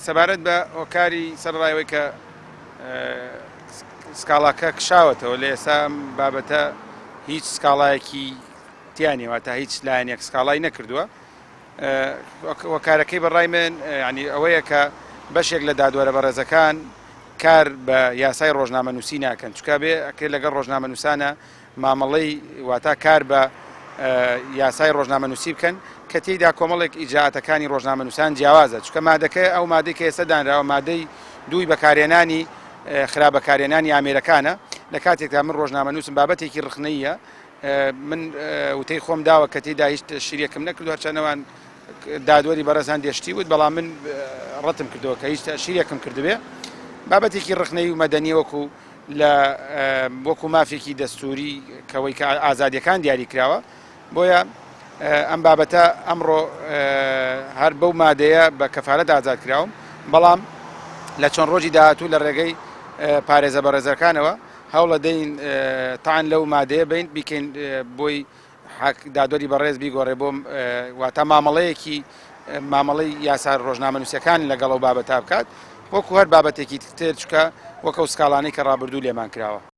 سەبارەت بە هۆکاری سەرەڕای ئەوەی کە سکاڵاکە کشاوەتەوە لە ئێستا ئەم بابەتە هیچ سکاڵایەکی تیا نیە واتە هیچ لایەنێک سکاڵای نەکردووە هۆکارەکەی بەڕای من ینی ئەوەیە کە بەشێک لە دادوەرە بەڕێزەکان کار بە یاسای ڕۆژنامەنووسی ناکەن چکا بێ ئەکرێت لەگەڵ ڕۆژنامەنووسانە مامەڵەی واتا کار بە یاسای ڕۆژنامەنووسی بکەن کە تێیدا کۆمەڵێک ئیجرائاتەکانی ڕۆژنامەنووسان جیاوازە چونکە مادەکە ئەو مادەی کە ئێستا دانراوە مادەی دووی بەکارهێنانی خراپ بەکارهێنانی ئامێرەکانە لە کاتێکدا من ڕۆژنامەنووسم بابەتێکی ڕخنەیە من وتەی خۆم داوە کە تێدا هیچ تەشیرێکم نەکردو هەرچەنەوان دادوەری بەڕێز هەندێ شتی وت بەڵام من ڕەتم کردەوە کە هیچ تەشیرێکم کردبێ بابەتێکی ڕخنەی و مەدەنی وەکو لە وەکو مافێکی دەستوری کەوەی کە ئازادیەکان دیاری کراوە بۆیە ئەم بابەتە ئەمڕۆ هەر بەو مادەیە بە کەفالەت ئازاد کراوم بەڵام لە چەند ڕۆژی داهاتوو لە ڕێگەی پارێزە بەڕێزەکانەوە هەوڵە دەین تان لەو مادەیە بین بیکەین بۆی حاک دادوەری بەڕێز بیگۆڕێ بۆ واتا مامەڵەیەکی مامەڵەی یاسا ڕۆژنامەنووسەکان لەگەڵ ئەو بابەتە بکات وەکو هەر بابەتێکی تر چکە وەکەو سکاڵانەی کە ڕابردوو لێمان کراوە.